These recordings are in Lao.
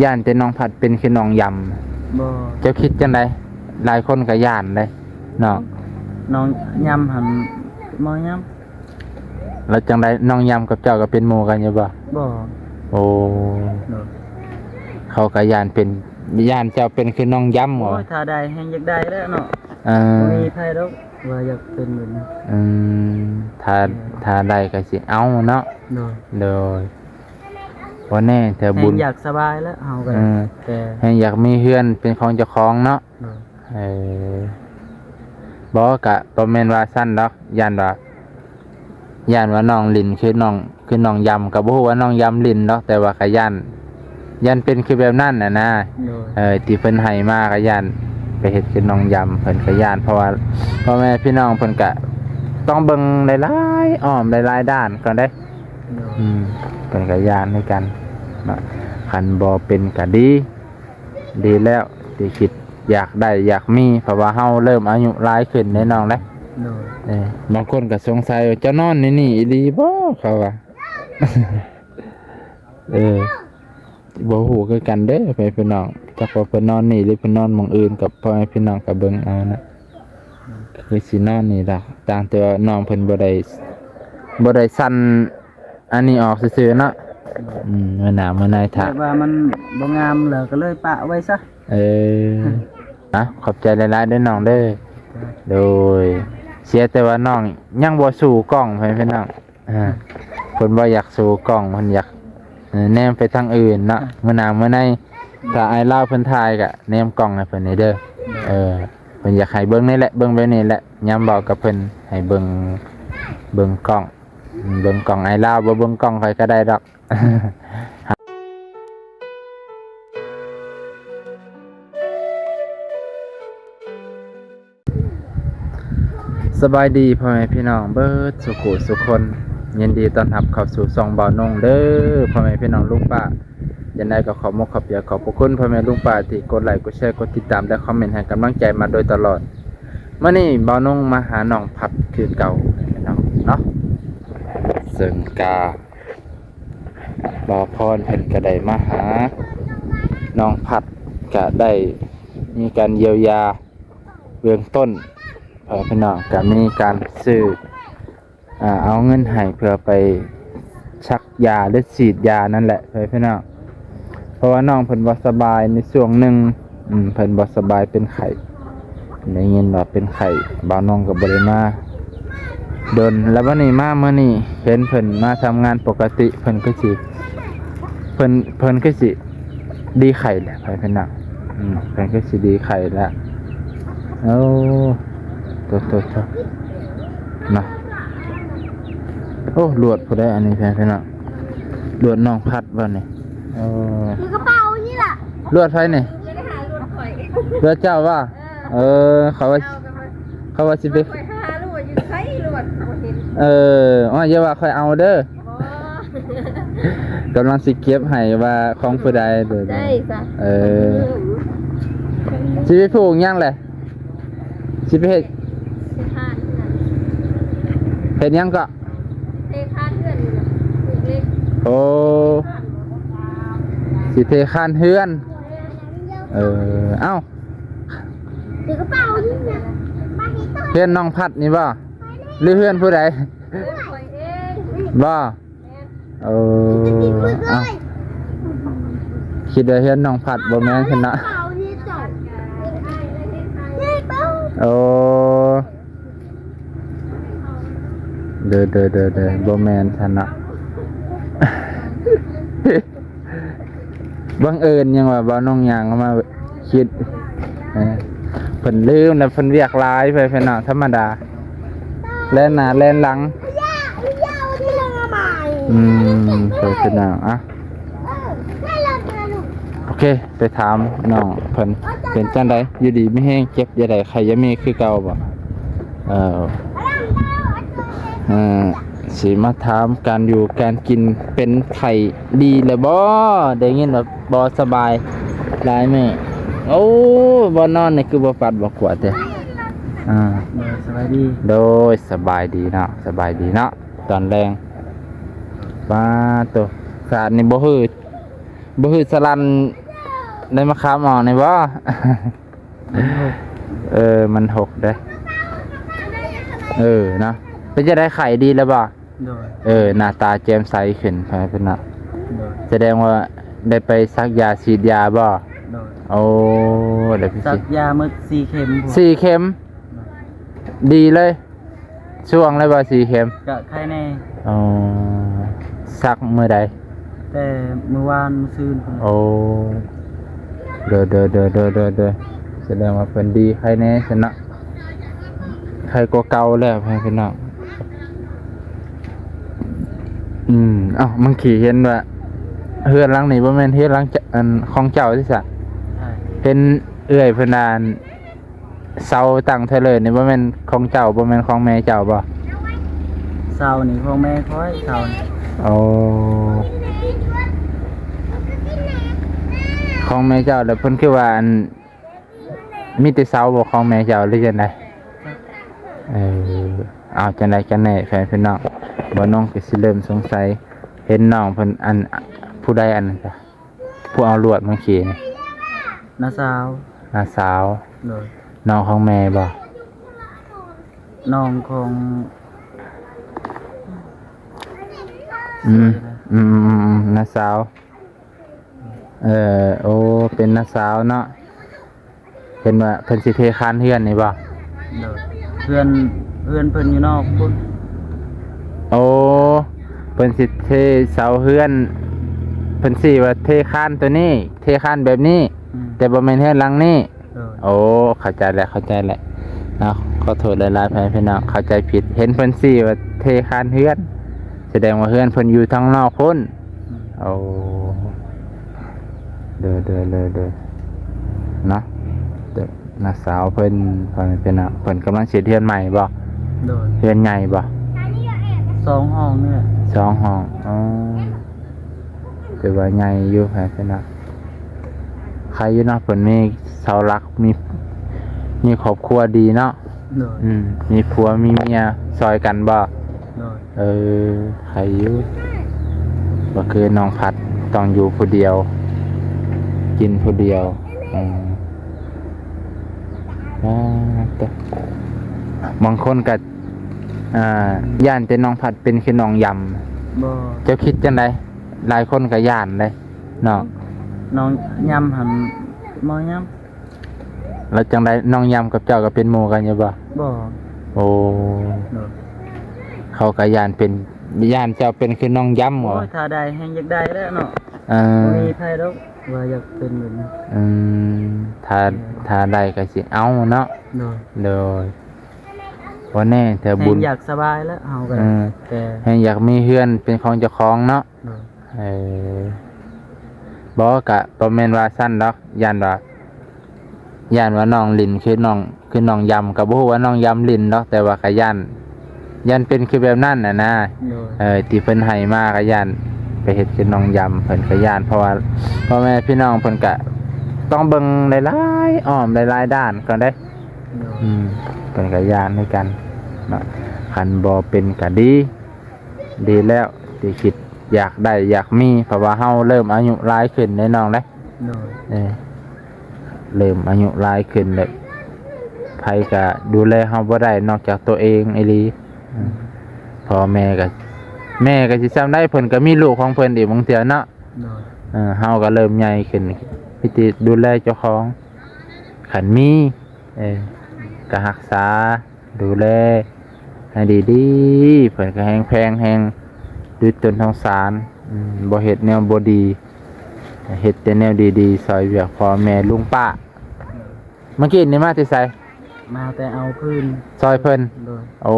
ຢ້ານແຕ່ນ້ອງພັດເປັນຄືນ້ອງຢຳ. ບໍ່. ເຈົ້າຄິດຈັ່ງໃດ? ຫຼາຍຄົນກໍຢ້ານເດ້ເນາະ. ນ້ອງຢຳຫັ້ນບໍ່ຢຳ. ແລ້ວຈັ່ງໃດ ນ້ອງຢຳກັບເຈົ້າກໍເປັນໝູ່ກັນຢູ່ບໍ່? ບໍ່. ໂອ້. ໂດຍ. ເຂົາກໍຢ້ານເປັນ ຢ້ານເຈົ້າເປັນຄືນ້ອງຢຳ. ໂອ້ຍ ບໍ່. ຖ້າໄດ້ແຮ່ງຢາກໄດ້ແລ້ວເນາະ. ເອີ. ບໍ່ມີໃຜດອກວ່າຢາກເປັນແບບນີ້. ອືມ ຖ້າ ເອີ ຖ້າໄດ້ກໍຊິເອົາເນາະ. ໂດຍ. ໂດຍ. ບໍ່ແນ່ ແຕ່ບຸນ ແຮ່ງຢາກສະບາຍແລ້ວເຮົາກໍ. ເອີ. ແຕ່ແຮ່ງຢາກມີເຮືອນເປັນຂອງເຈົ້າຂອງເນາະ. ໂດຍ. ເອີ ບໍ່ ກະບໍ່ແມ່ນວ່າຊັ້ນດອກ ຢ້ານວ່າ ຢ້ານວ່ານ້ອງຫຼິ້ນຄືນ້ອງ ຄືນ້ອງຢຳ ກໍບໍ່ຮູ້ວ່ານ້ອງຢຳຫຼິ້ນດອກ ແຕ່ວ່າກໍຢ້ານ ຢ້ານເປັນຄືແບບນັ້ນນະນາ. ໂດຍ. ເອີ ທີ່ເພິ່ນໃຫ້ມາກໍຢ້ານໄປເຮັດຄືນ້ອງຢຳ ເພິ່ນກໍຢ້ານ ເພາະວ່າພໍ່ແມ່ພີ່ນ້ອງເພິ່ນກໍຕ້ອງເບິ່ງຫຼາຍໆ ອ້ອມຫຼາຍໆດ້ານກ່ອນເດ້. ໂດຍ. ອືມ ເພິ່ນກໍຢ້ານຄືກັນເນາະ ຄັນບໍ່ເປັນກໍດີ. ດີແລ້ວທີ່ຄິດຢາກໄດ້ຢາກມີ ເພາະວ່າເຮົາເລີ່ມອາຍຸຫຼາຍຂຶ້ນເດ້ນ້ອງເດ້. ໂດຍ. ເອີ ບາງຄົນກໍສົງໄສວ່າ ເຈົ້ານອນໃນນີ້ອີ່ຫຼີບໍ່ ເຂົາວ່າ. ເອີ ບໍ່ຮູ້ຄືກັນເດີພໍ່ແມ່ພີ່ນ້ອງ ຈັກວ່າເພິ່ນນອນນີ້ ຫຼື ເພິ່ນນອນໝ່ອງອື່ນ ກັບພໍ່ແມ່ພີ່ນ້ອງກໍເບິ່ງເອົານະ. ຄືຊິນອນນີ້ດອກ ຕ່າງແຕ່ວ່ານ້ອງເພິ່ນບໍ່ໄດ້ ບໍ່ໄດ້ສັ່ນ ອັນນີ້ອອກຊື່ໆເນາະ. ອືມ ເມື່ອໜ້າເມື່ອໃນຖ້າ ແບບວ່າມັນບໍ່ງາມແລ້ວກໍເລີຍປະໄວ້ຊະ. ເອີ ອ່ະ ຂອບໃຈຫຼາຍໆເດີນ້ອງເດີ. ໂດຍ. ເສຍແຕ່ວ່ານ້ອງຍັງບໍ່ສູ້ກ້ອງ ພໍ່ແມ່ພີ່ນ້ອງ. ອ່າ ເພິ່ນບໍ່ຢາກສູ້ກ້ອງ ເພິ່ນຢາກ ເອີ ແນມໄປທາງອື່ນເນາະ. ມື້ໜ້າມື້ໃນ ຖ້າອ້າຍລາວເພິ່ນຖ່າຍກໍແນມກ້ອງໃຫ້ເພິ່ນແດ່ເດີ. ເອີ ເພິ່ນຢາກໃຫ້ເບິ່ງນີ້ແຫຼະ ເບິ່ງແບບນີ້ແຫຼະ ຍາມເວົ້າກັບເພິ່ນໃຫ້ເບິ່ງ ເບິ່ງກ້ອງ. ເບິ່ງກ້ອງອ້າຍລາວ ບໍ່ເບິ່ງກ້ອງຂ້ອຍກໍໄດ້ດອກ. ສະບາຍດີພໍ່ແມ່ພີ່ນ້ອງເບິດສູ່ຜູ້ສູ່ຄົນ ຍິນດີຕ້ອນຮັບເຂົ້າສູ່ຊ່ອງບ່າວນົງເດີ ພໍ່ແມ່ພີ່ນ້ອງລຸງປ້າ. ຈັ່ງໃດກໍຂອບມຸກຂອບໃຈຂອບພະຄຸນພໍ່ແມ່ລຸງປ້າທີ່ກົດໄລກົດແຊ ກົດຕິດຕາມ ແລະ ຄອມເມັນໃຫ້ກຳລັງໃຈມາໂດຍຕະຫຼອດ. ມື້ນີ້ບ່າວນົງມາຫານ້ອງພັດຄືເກົ່າພີ່ນ້ອງເນາະ ເຊິ່ງກະບ່າວພອນເພິ່ນກະໄດ້ມາຫານ້ອງພັດ ກະໄດ້ມີການຢຽວຢາເບື້ອງຕົ້ນ ເອີ ພີ່ນ້ອງ ກະມີການຊື້ ອ່າ ເອົາເງິນໃຫ້ເພື່ອໄປສັກຢາ ຫຼື ສີດຢານັ້ນແຫຼະ ເພື່ອພີ່ນ້ອງ ເພາະວ່ານ້ອງເພິ່ນບໍ່ສະບາຍໃນຊ່ວງໜຶ່ງ ອືມ ເພິ່ນບໍ່ສະບາຍເປັນໄຂ້ ໄດ້ຍິນວ່າເປັນໄຂ້ ບ່າວນົງກໍບໍ່ໄດ້ມາດົນ ແລ້ວບັດນີ້ມາມື້ນີ້ ເຫັນເພິ່ນມາທຳງານປົກກະຕິ ເພິ່ນຄືຊິ ເພິ່ນ ເພິ່ນຄືຊິ ດີໄຂ້ແຫຼະ ໃຜເປັນໜັກ ອືມ ເພິ່ນຄືຊິດີໄຂ້ແລ້ວ. ໂອ້ ໂຕໆໆ ເນາະ ໂອ້ ລວດຜູ້ໃດອັນນີ້ ໃຜເປັນໜັກ ລວດນ້ອງພັດບໍ່ນີ້? ເອີ ຢູ່ກະເປົານີ້ລະ ລວດໃຜນີ້? ລວດເຈົ້າບໍ່? ເອີ ເຂົາວ່າ ເຂົາວ່າຊິໄປ ຂ້ອຍຫາລວດຢູ່ໃສ ລວດບໍ່ເຫັນ ເອີ ໂອ້ຍ ຢ່າວ່າຂ້ອຍເອົາເດີ. ບໍ່ ກຳລັງຊິເກັບໃຫ້ວ່າຂອງຜູ້ໃດເດີ. ໄດ້ຊະ ເອີ ຊິໄປຜູກຫຍັງແຫຼະ? ຊິໄປເຮັດ ເຮັດຫຍັງເກາະ? ເທຄານເຮືອນນີ້ນະ ຜູກເຫຼັກ. ໂອ້ ຊິເທຄານເຮືອນ. ເອີ ເອົ້າ ຖືກະເປົານີ້ນະ ມາເຮັດຕໍ່ ເຮືອນນ້ອງພັດນີ້ບໍ່ ຫຼືເຮືອນຜູ້ໃດ? ຂ້ອຍເອງ ບໍ່? ແມ່ນ ເອີ ເອົ້າ ຄິດວ່າເຮືອນນ້ອງພັດ ບໍ່ແມ່ນຊັ້ນເນາະ. ໂອ້ ເດີໆໆໆ ບໍ່ແມ່ນຊັ້ນເນາະ. ບັງເອີນຫຍັງວ່າບ່າວນ້ອງຍ່າງເຂົ້າມາຄິດ ເອີ ເພິ່ນລືມແລ້ວ ເພິ່ນວຽກຫຼາຍ ເພິ່ນເນາະ ທຳມະດາ ແລ່ນໜ້າແລ່ນຫຼັງ. ອືມ ເພິ່ນເນາະ ອ່ະ ໂອເຄ ໄປຖາມນ້ອງເພິ່ນ ເປັນຈັ່ງໃດ ຢູ່ດີມີແຮງ ເຈັບຢ່າໄດ້ ໄຂ້ຢ່າມີຄືເກົ່າບໍ່? ເອີ ເອີ ຊິມາຖາມການຢູ່ການກິນ ເປັນໄຂ້ດີແລ້ວບໍ່? ໄດ້ຍິນວ່າບໍ່ສະບາຍຫຼາຍມື້. ໂອ້ ບໍ່ນອນນີ້ຄືບໍ່ປັດບໍ່ກວາດແທ້. ອ່າ ໂດຍ ສະບາຍດີ ໂດຍ ສະບາຍດີເນາະ ສະບາຍດີເນາະ ຕອນແລງ. ປາໂຕ ສາດນີ້ບໍ່ຮື ບໍ່ຄືສະຫຼັ່ນ ໄດ້ມາຄາມອອກນີ້ບໍ່? ເອີ ມັນຫົກເດ້. ເອີ ເນາະ ເປັນຈັ່ງໃດ ໄຂ້ດີແລ້ວບໍ່? ໂດຍ ເອີ ໜ້າຕາແຈ່ມໃສຂຶ້ນ ພໍ່ແມ່ພີ່ນ້ອງ. ໂດຍ ສະແດງວ່າໄດ້ໄປສັກຢາສີດຢາບໍ່? ໂດຍ ໂອ້ ໄດ້ໄປ ສັກຢາໝົດສີ່ເຂັມພຸ້ນ ສີ່ເຂັມ. ໂດຍ ດີເລີຍ ຊ່ວງເລີຍບໍ່ ສີ່ເຂັມ? ກະໄຄແດ່. ອໍ ສັກມື້ໃດ? ແຕ່ມື້ວານມື້ຊືນພຸ້ນ. ໂອ້ ໂດຍໆ ສະແດງວ່າເພິ່ນດີໄຄແດ່ຊັ້ນເນາະ ໄຄກວ່າເກົ່າແລ້ວ ພໍ່ແມ່ພີ່ນ້ອງ. ອືມ ເອົ້າ ມັງຄີເຫັນວ່າເຮືອນຫຼັງນີ້ບໍ່ແມ່ນເຮືອນຫຼັງ ອັນ ຂອງເຈົ້າຕິສະ? ໃຊ່ ເຫັນເອື້ອຍເພິ່ນວ່າ ອັນ ເສົາຕັ້ງເທີເລີນີ້ບໍ່ແມ່ນຂອງເຈົ້າ ບໍ່ແມ່ນຂອງແມ່ເຈົ້າບໍ່? ເສົານີ້ຂອງແມ່ຂ້ອຍ ເສົານີ້. ໂອ້ ຂອງແມ່ເຈົ້າ ແລ້ວເພິ່ນຄືວ່າ ອັນ ມີແຕ່ເສົາບໍ່ຂອງແມ່ເຈົ້າ ຫຼືຈັ່ງໃດ? ເອີ ເອົາ ຈັ່ງໃດກັນແນ່ ແຟນພີ່ນ້ອງ ບ່າວນ້ອງກໍຊິເລີ່ມສົງໄສ ເຫັນນ້ອງເພິ່ນ ອັນ ຜູ້ໃດອັນນັ້ນ ຜູ້ເອົາລວດມາຂີ່ນີ້? ນ້າສາວ. ນ້າສາວ. ໂດຍ. ນ້ອງຂອງແມ່ບໍ່? ນ້ອງຂອງ ອືມ ອືມໆໆ ນ້າສາວ. ເອີ ໂອ້ ເປັນນ້າສາວເນາະ. ເຫັນວ່າເພິ່ນຊິເທຄານເຮືອນນີ້ບໍ່? ໂດຍ. ເຮືອນ ເຮືອນເພິ່ນຢູ່ນອກພຸ້ນ. ໂອ້ ເພິ່ນຊິເທເສົາເຮືອນ ເພິ່ນຊີ້ວ່າເທຄານໂຕນີ້ ເທຄານແບບນີ້. ອືມ. ແຕ່ບໍ່ແມ່ນເຮືອນຫຼັງນີ້. ໂດຍ. ໂອ້ ເຂົ້າໃຈແລ້ວ ເຂົ້າໃຈແລ້ວເນາະ. ຂໍໂທດຫຼາຍໆ ພໍ່ແມ່ພີ່ນ້ອງ ເຂົ້າໃຈຜິດ ເຫັນເພິ່ນຊີ້ວ່າເທຄານເຮືອນ ສະແດງວ່າເຮືອນເພິ່ນຢູ່ທາງນອກພຸ້ນ. ອືມ. ໂອ້ ໂດຍ ໂດຍ ໂດຍ ໂດຍ ເນາະ. ເອີ ນ້າສາວເພິ່ນ ເພິ່ນເປັນ ເພິ່ນກຳລັງຊິເຮັດເຮືອນໃໝ່ບໍ່? ໂດຍ. ເຮືອນໃຫຍ່ບໍ່? ສອງຫ້ອງນີ້ແຫຼະ. ສອງຫ້ອງ. ອໍ ຖືວ່າໃຫຍ່ຢູ່ ເພິ່ນເນາະ. ໃຄຢູ່ເນາະ ເພິ່ນມີເສົາຫຼັກ ມີ ມີຄອບຄົວດີເນາະ. ໂດຍ. ອືມ ມີຜົວມີເມຍຊ່ອຍກັນບໍ່? ໂດຍ. ເອີ ໃຄຢູ່ ບໍ່ຄືນ້ອງພັດ ຕ້ອງຢູ່ຜູ້ດຽວ ກິນຜູ້ດຽວ. ອືມ ອ່າ ແຕ່ບາງຄົນກໍ ອ່າ ຢ້ານແຕ່ນ້ອງພັດເປັນຄືນ້ອງຢຳ. ບໍ່. ເຈົ້າຄິດຈັ່ງໃດ? ຫຼາຍຄົນກໍຢ້ານເດ້ເນາະ. ນ້ອງຢຳຫັ້ນບໍ່ຢຳ. ແລ້ວຈັ່ງໃດ ນ້ອງຢຳກັບເຈົ້າກໍເປັນໝູ່ກັນຢູ່ບໍ່? ບໍ່. ໂອ້. ໂດຍ. ເຂົາກໍຢ້ານເປັນ ຢ້ານເຈົ້າເປັນຄືນ້ອງຢຳ. ໂອ້ຍ ບໍ່ ຖ້າໄດ້ແຮ່ງຢາກໄດ້ແລ້ວເນາະ. ເອີ ບໍ່ມີໃຜດອກວ່າຢາກເປັນແບບນີ້. ອືມ ຖ້າ ເອີ ຖ້າໄດ້ກໍຊິເອົາເນາະ. ໂດຍ. ໂດຍ. ບໍ່ແນ່ ແຕ່ບຸນ ແຮ່ງຢາກສະບາຍແລ້ວເຮົາກໍ. ເອີ ແຕ່ແຮ່ງຢາກມີເຮືອນເປັນຂອງເຈົ້າຂອງເນາະ. ໂດຍ. ເອີ ບໍ່ ກະບໍ່ແມ່ນວ່າຊັ້ນດອກ ຢ້ານວ່າ ຢ້ານວ່ານ້ອງຫຼິ້ນຄືນ້ອງ ຄືນ້ອງຢຳ ກະບໍ່ຮູ້ວ່ານ້ອງຢຳຫຼິ້ນດອກ ແຕ່ວ່າກະຢ້ານ ຢ້ານເປັນຄືແບບນັ້ນນະນາ. ໂດຍ. ເອີ ທີ່ເພິ່ນໃຫ້ມາກະຢ້ານໄປເຮັດຄືນ້ອງຢຳ ເພິ່ນກະຢ້ານ ເພາະວ່າພໍ່ແມ່ພີ່ນ້ອງເພິ່ນກະຕ້ອງເບິ່ງຫຼາຍໆ ອ້ອມຫຼາຍໆດ້ານກ່ອນເດ້. ໂດຍ. ອືມ ເພິ່ນກະຢ້ານຄືກັນເນາະ. ຄັນບໍ່ເປັນກະດີ ດີແລ້ວທີ່ຄິດຢາກໄດ້ຢາກມີ ເພາະວ່າເຮົາເລີ່ມອາຍຸຫຼາຍຂຶ້ນເດ້ນ້ອງເດ້. ໂດຍ. ເອີ ເລີ່ມອາຍຸຫຼາຍຂຶ້ນແລ້ວ ໃຜກະດູແລເຮົາບໍ່ໄດ້ນອກຈາກຕົວເອງອີ່ຫຼີ. ອືມ ພໍ່ແມ່ກະ ແມ່ກະຊິຊ່ຳໃດ ເພິ່ນກະມີລູກຂອງເພິ່ນອີກບາງເທື່ອເນາະ. ໂດຍ. ເອີ ເຮົາກະເລີ່ມໃຫຍ່ຂຶ້ນ ມີແຕ່ດູແລເຈົ້າຂອງ ຄັນມີ ເອີ ກະຮັກສາ ດູແລໃຫ້ດີໆ ເພິ່ນກໍແຮງແພງ ແຮງດຸດຕົນສົງສານ. ອືມ ບໍ່ເຮັດແນວບໍ່ດີ ເຮັດແຕ່ແນວດີໆ ຊ່ອຍວຽກພໍ່ແມ່ລຸງປ້າ. ເມື່ອກີ້ນີ້ມາແຕ່ໃສ? ມາແຕ່ເອົາຟືນ ຊ່ອຍເພິ່ນ. ໂດຍ. ໂອ້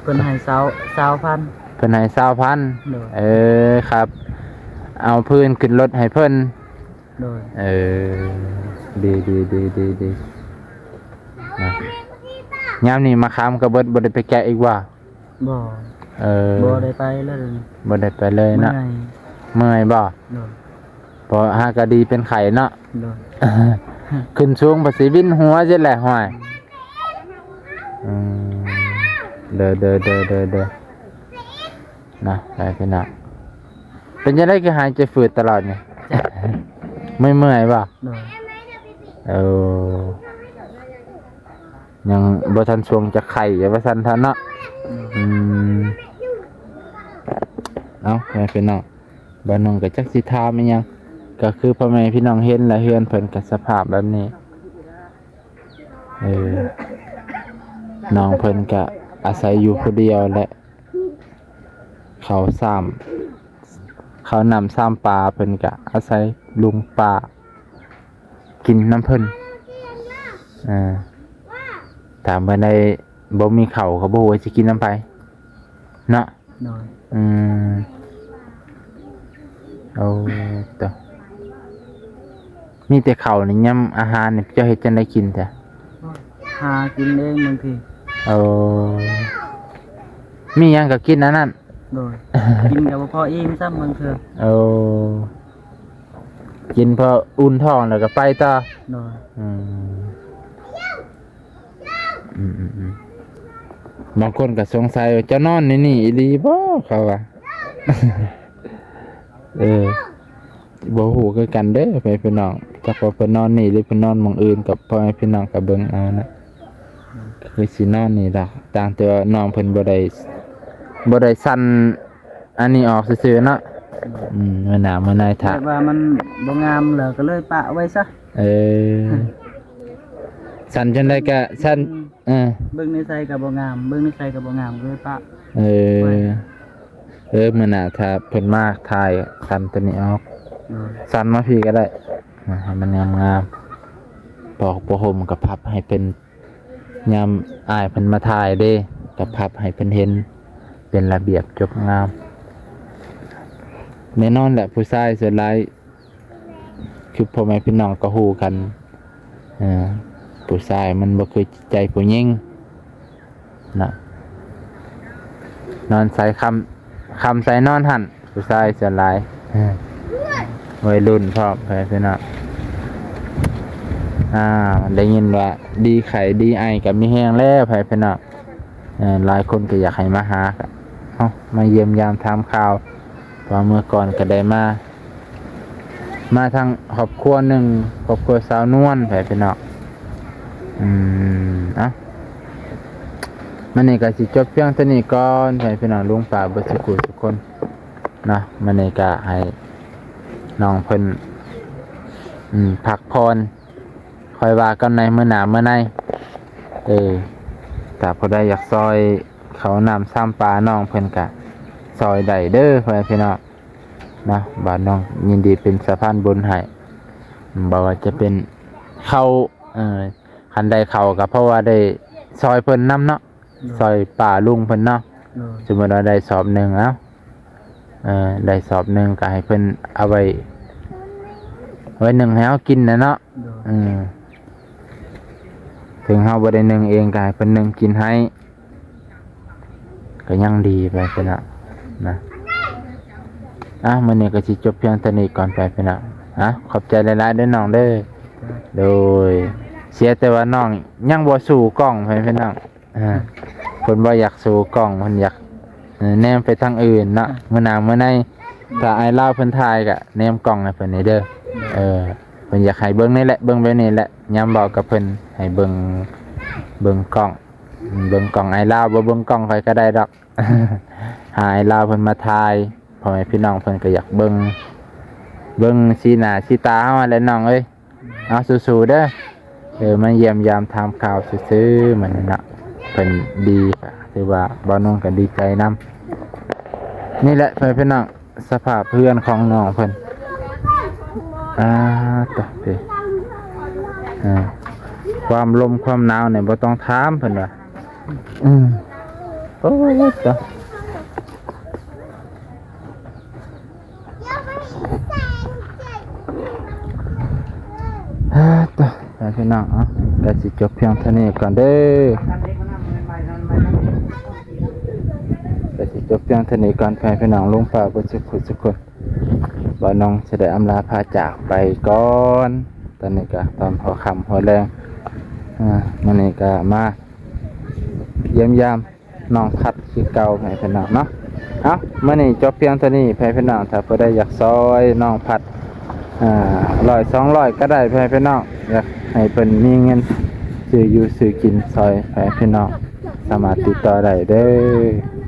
ເພິ່ນໃຫ້ຊາວ ຊາວພັນ. ເພິ່ນໃຫ້ຊາວພັນ. ໂດຍ. ເອີ ຄັບ ເອົາຟືນຂຶ້ນລົດໃຫ້ເພິ່ນ. ໂດຍ. ເອີ ດີໆ ນະ ຍາມນີ້ມະຂາມກໍເບິດ ບໍ່ໄດ້ໄປແກະອີກບໍ່? ບໍ່. ເອີ ບໍ່ໄດ້ໄປເລີຍ ບໍ່ໄດ້ໄປເລີຍເນາະ. ເມື່ອຍ. ເມື່ອຍບໍ່? ໂດຍ. ບໍ່ ຫາກະດີເປັນໄຂ້ເນາະ. ໂດຍ. ຂຶ້ນສູງປະຊິວິນຫົວຊິແຫຼະ ຫ້ວຍ. ອືມ ເດີໆ ນະ ໄປພີ່ນ້ອງ. ເປັນຈັ່ງໃດຄືຫາຍໃຈຝືດຕະຫຼອດນີ້? ຈັກ ເມື່ອຍໆບໍ່? ໂດຍ. ເອີ ຍັງບໍ່ທັນຊ່ວງຈະໄຂ້ວ່າຊັ້ນເຖາະເນາະ. ໂດຍ. ອືມ ເອົ້າ ພໍ່ແມ່ພີ່ນ້ອງ ບ່າວໜຸ່ມກໍຈັກຊິຖາມອີ່ຫຍັງ ກໍຄືພໍ່ແມ່ພີ່ນ້ອງເຫັນລະ ເຮືອນເພິ່ນກໍສະພາບແບບນີ້. ເອີ ນ້ອງເພິ່ນກະອາໄສຢູ່ຜູ້ດຽວແຫຼະ ເຂົ້າສາມ ເຂົ້ານ້ຳສາມປາ ເພິ່ນກະອາໄສລຸງປ້າກິນນຳເພິ່ນ. ເອີ ຖ້າເມື່ອໃດບໍ່ມີເຂົ້າກໍບໍ່ຮູ້ວ່າຊິກິນນຳໃຜເນາະ. ໂດຍ. ອືມ ໂອ້ ໂຕ ມີແຕ່ເຂົ້ານີ້ ຍາມອາຫານນີ້ ເຈົ້າເຮັດຈັ່ງໃດກິນແທ້? ຫາກິນເອງບາງທີ. ໂອ້ ມີຫຍັງກໍກິນອັນນັ້ນ. ໂດຍ. ກິນກໍບໍ່ພໍອີ່ມຊ້ຳບາງເທື່ອ. ໂອ້ ກິນພໍອຸ່ນທ້ອງແລ້ວກໍໄປຕໍ່. ໂດຍ. ອືມ ອືມໆໆ ບາງຄົນກໍສົງໄສວ່າ ເຈົ້ານອນໃນນີ້ອີ່ຫຼີບໍ່ ເຂົາວ່າ. ເອີ ບໍ່ຮູ້ຄືກັນເດີ ພໍ່ແມ່ພີ່ນ້ອງ ຈັກວ່າເພິ່ນນອນນີ້ ຫຼື ເພິ່ນນອນໝ່ອງອື່ນ ກັບພໍ່ແມ່ພີ່ນ້ອງກໍເບິ່ງເອົານະ ຄືຊິນອນນີ້ລະ ຕ່າງແຕ່ວ່ານ້ອງເພິ່ນບໍ່ໄດ້ ບໍ່ໄດ້ສັ່ນ ອັນນີ້ອອກຊື່ໆເນາະ. ອືມ ມື້ໜ້າມື້ໃນຖ້າ ແບບວ່າມັນບໍ່ງາມແລ້ວກໍເລີຍປະໄວ້ຊະ. ເອີ ສັ່ນຈັ່ງໃດກໍສັ່ນ. ອືມ ເອີ ເບິ່ງໃນໃສກໍບໍ່ງາມ ເບິ່ງໃນໃສກໍບໍ່ງາມ ກໍເລີຍປະ. ເອີ ເອີ ມື້ໜ້າຖ້າເພິ່ນມາຖ່າຍ ສັ່ນຕົວນີ້ອອກ. ອືມ ສັ່ນມາພີ້ກໍໄດ້ ໃຫ້ມັນງາມໆ ປອກຜ້າຫົ່ມກໍພັບໃຫ້ເປັນ ຍາມອ້າຍເພິ່ນມາຖ່າຍເດ້ ກໍພັບໃຫ້ເພິ່ນເຫັນເປັນລະບຽບຈົບງາມ. ແນ່ນອນແຫຼະ ຜູ້ຊາຍສ່ວນຫຼາຍ ຄືພໍ່ແມ່ພີ່ນ້ອງກໍຮູ້ກັນ ເອີ ຜູ້ຊາຍມັນບໍ່ຄືໃຈຜູ້ຍິງນະ ນອນໃສຄຳ ຄຳໃສນອນຫັ້ນ ຜູ້ຊາຍສ່ວນຫຼາຍ ເອີ ໄວລຸ້ນພ້ອມ ພໍ່ແມ່ພີ່ນ້ອງ. ອ່າ ໄດ້ຍິນວ່າດີໄຂ້ດີໄອກໍມີແຮງແລ້ວ ພໍ່ແມ່ພີ່ນ້ອງ. ເອີ ຫຼາຍຄົນກໍຢາກໃຫ້ມາຫາ ເອົາ ມາຢ້ຽມຢາມຖາມຂ່າວ ເພາະວ່າເມື່ອກ່ອນກໍໄດ້ມາ ມາທັງຄອບຄົວໜຶ່ງ ຄອບຄົວສາວນວນ ພໍ່ແມ່ພີ່ນ້ອງ. ອືມ ເອົ້າ ມື້ນີ້ກໍຊິຈົບພຽງເທົ່ານີ້ກ່ອນ ພໍ່ແມ່ພີ່ນ້ອງ ລຸງປ້າເບິດສຸຂູສຸຄົນເນາະ. ມື້ນີ້ກໍໃຫ້ນ້ອງເພິ່ນ ອືມ ພັກຜ່ອນ ຄ່ອຍວ່າກັນໃນມື້ໜ້າມື້ໃນ. ເອີ ຖ້າຜູ້ໃດຢາກຊ່ອຍເຂົ້ານ້ຳຊາມປານ້ອງເພິ່ນກະຊ່ອຍໄດ້ເດີ ພໍ່ແມ່ພີ່ນ້ອງເນາະ. ບ່າວໜຸ່ມຍິນດີເປັນສະພານບຸນໃຫ້ ບໍ່ວ່າຈະເປັນເຂົ້າ ເອີ ຄັນໄດ້ເຂົ້າກະເພາະວ່າໄດ້ຊ່ອຍເພິ່ນນຳເນາະ. ໂດຍ. ຊ່ອຍປ້າລຸງເພິ່ນເນາະ. ໂດຍ. ສົມມຸດວ່າໄດ້ສອບໜຶ່ງ ເອົາ ເອີ ໄດ້ສອບໜຶ່ງກໍໃຫ້ເພິ່ນເອົາໄວ້ ໄວ້ໜຶ້ງໃຫ້ເຮົາກິນນະເນາະ. ໂດຍ. ເອີ ເຖິງເຮົາບໍ່ໄດ້ໜຶ້ງເອງກໍໃຫ້ເພິ່ນໜຶ້ງກິນໃຫ້ ກໍຍັງດີໄປພີ່ນ້ອງນະ. ອ່ະ ມື້ນີ້ກໍຊິຈົບພຽງເທົ່ານີ້ກ່ອນໄປພີ່ນ້ອງ. ອ່ະ ຂອບໃຈຫຼາຍໆເດີນ້ອງເດີ. ໂດຍ. ເສຍແຕ່ວ່ານ້ອງຍັງບໍ່ສູ້ກ້ອງໄປພີ່ນ້ອງ. ອ່າ ເພິ່ນບໍ່ຢາກສູ້ກ້ອງ ເພິ່ນຢາກ ເອີ ແນມໄປທາງອື່ນເນາະ. ມື້ໜ້າມື້ໃນ ຖ້າອ້າຍລາວເພິ່ນຖ່າຍກະແນມກ້ອງໃຫ້ເພິ່ນແດ່ເດີ. ເອີ ເພິ່ນຢາກໃຫ້ເບິ່ງນີ້ແຫຼະ ເບິ່ງແບບນີ້ແຫຼະ ຍາມເວົ້າກັບເພິ່ນໃຫ້ເບິ່ງ ເບິ່ງກ້ອງ ເບິ່ງກ້ອງອ້າຍລາວ ບໍ່ເບິ່ງກ້ອງຂ້ອຍກະໄດ້ດອກ. ຫາອ້າຍລາວເພິ່ນມາຖ່າຍ ພໍ່ແມ່ພີ່ນ້ອງເພິ່ນກະຢາກເບິ່ງ ເບິ່ງສີໜ້າສີຕາເຮົາຫັ້ນແຫຼະນ້ອງເອີຍ. ເອົາ ສູ້ໆເດີ. ເອີ ມາຢ້ຽມຢາມຖາມຂ່າວຊື່ໆ ມື້ນີ້ເນາະ ເພິ່ນດີ ກະຖືວ່າບ່າວນົງກະດີໃຈນຳ. ນີ້ແຫຼະ ພໍ່ແມ່ພີ່ນ້ອງ ສະພາບເຮືອນຂອງນ້ອງເພິ່ນ. ອ່າ ໂຕ ເອີ ຄວາມລົມຄວາມໜາວນີ້ບໍ່ຕ້ອງຖາມ ເພິ່ນວ່າ. ອືມ ໂອ້ ໂຕ. ອ່າ ໂຕ ພີ່ນ້ອງເນາະ ກະຊິຈົບພຽງເທົ່ານີ້ກ່ອນເດີ ກະຊິຈົບພຽງເທົ່ານີ້ກ່ອນ ພີ່ນ້ອງ ລຸງປ້າເບິດສຸຂູສຸຄົນ. ບ່າວນົງຊິໄດ້ອຳລາພາຈາກໄປກ່ອນ ຕອນນີ້ກະຕອນຫົວຄ່ຳຫົວແລງ. ອ່າ ມື້ນີ້ກະມາຢ້ຽມຢາມ ນ້ອງພັດຄືເກົ່າ ໃຫ້ພີ່ນ້ອງເນາະ. ເອົ້າ ມື້ນີ້ຈົບພຽງເທົ່ານີ້ ໃຫ້ພີ່ນ້ອງ ຖ້າຜູ້ໃດຢາກຊ່ອຍນ້ອງພັດ ອ່າ ຮ້ອຍສອງຮ້ອຍກໍໄດ້ ພໍ່ແມ່ພີ່ນ້ອງ ຢາກໃຫ້ເພິ່ນມີເງິນຊື້ຢູ່ຊື້ກິນຊ່ອຍ ພໍ່ແມ່ພີ່ນ້ອງ ສາມາດຕິດຕໍ່ໄດ້ເດີ້.